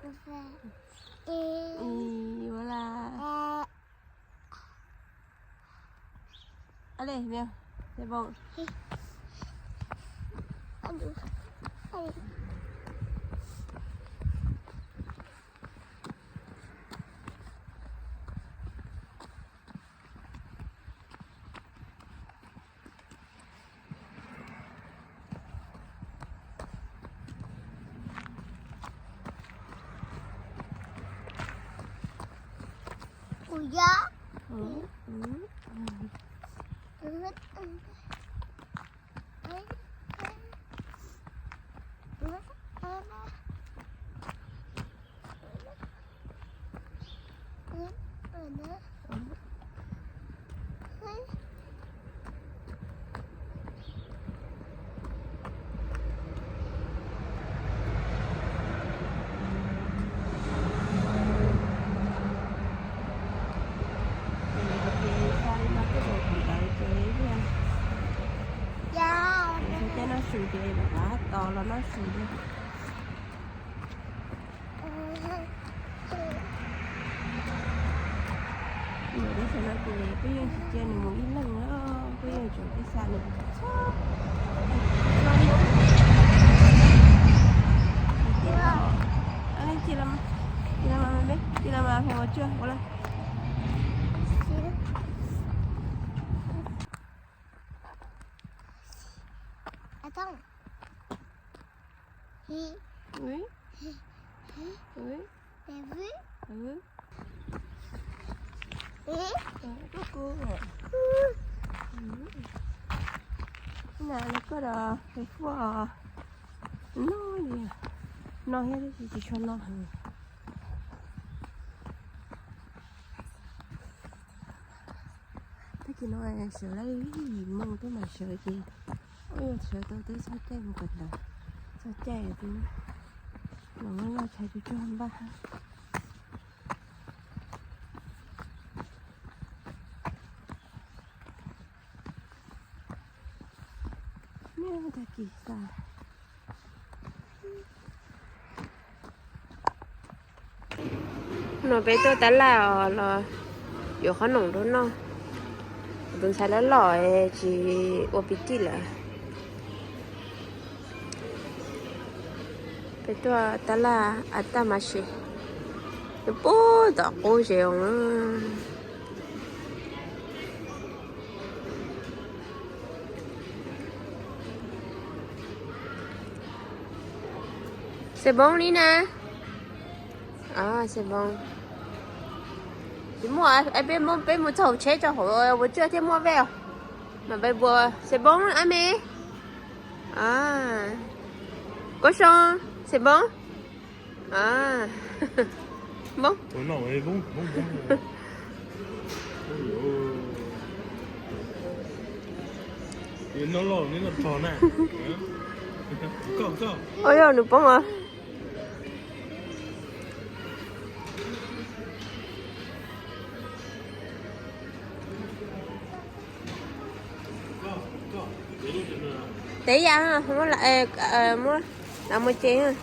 Y voilà. Ale, mira, se pom. Ua ya. Cov noj su ces lawv tos los noj su li. Mus rau sab no ces peb yeej tsis cia nws mus ib leeg na, peb yeej tseem cia xa nws txhob. Cia los mas, cia los mas, cia los mas, ua tsuag ua la. Nas los koj los Facebook no li, no thiab tab sis tsis tshua no heev. Tag kis no sawv lawm yim moo twb mam sawv ces, ua yog sawv tau twb txog caij mus kawm ntawv, txog caij twb los muab loj tshais tsuag tsuag npaj. Maj tag kis tas. No peb tuaj tab laj os los yuav qhob noom rau noj. Kuv tus ntxhais loj loj tsis ua pis tij lawm. Peb tuaj tab laj a taj mas si, nws puag tom qub zes os. Xeem Npoob li na. Xeem Npoob. Tsis muaj, peb, peb mus txog hauv tsheb tso, hauv ua tsuag thiaj muaj vej os. Mas peb ua Xeem Npoob ab me. Koj so, Xeem Npoob. Npoob. Ua yog nws poob os. Tev yam, muab lam mus ces.